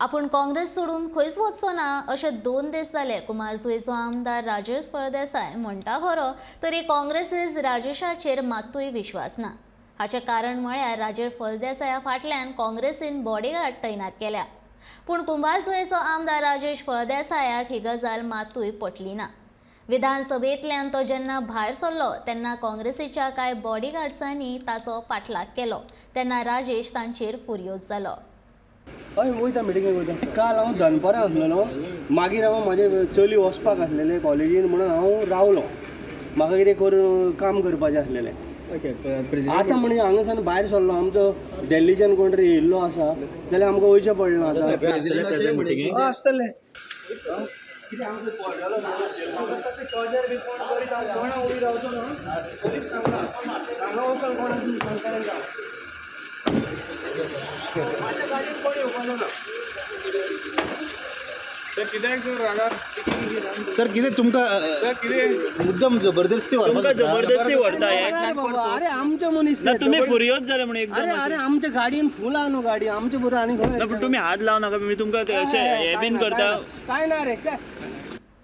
आपूण काँग्रेस सोडून खंयच वचचो ना अशें 2 दीस जाले कुमारजुंवेचो आमदार राजेश फळदेसाय म्हणटा खरो, तरी काँग्रेसीस राजेशाचेर मात्तूय विश्वास ना. हाचें कारण म्हळ्यार राजेश फळदेसाया फाटल्यान काँग्रेसीन बॉडीगार्ड तैनात केल्या. पूण कुंभारजुंवेचो आमदार राजेश फळदेसायाक ही गजाल मात्तूय पटली ना. विधानसभेंतल्यान तो जेन्ना भायर सरलो तेन्ना काँग्रेसीच्या कांय बॉडीगार्ड्सांनी ताचो पाठलाग केलो तेन्ना राजेश तांचेर फुर्योज जालो. हय, वयता मिटिंगेक वयता. काल हांव दनपारां आसलेलो, मागीर हांव म्हाजे चली वचपाक आसलेलें कॉलेजीन म्हणून हांव रावलो. म्हाका कितें करून काम करपाचें आसलेलें. आतां म्हणजे हांगासान भायर सरलो, आमचो दिल्लीच्यान कोण तरी येयल्लो आसा जाल्यार आमकां वयचें पडलें. आतां आसतलें कितें आमकां पडलेलो टॉर्चर बी कोण करीत कोणा उबी रावचो ना, पोलीस सांगता हांगा वचोन कोण सांगता तांकां. म्हाज्या गाडयेन कोण येवपाचो ना. सर कित्याक सर रागार? सर कितें तुमकां सर कितें मुद्दम जबरदस्ती तुमकां जबरदस्ती व्हरता हे? अरे आमचे मनीस ना, तुम्ही फुर्योज जाले म्हणून अरे एकदम. अरे आमच्या गाडयेन फूल आहा न्हू गाडी आमचे बरोबर आनी खंय. ना, पण तुम्ही हात लावू नका, मी तुमकां ते अशें हे बीन करता. काय ना रे.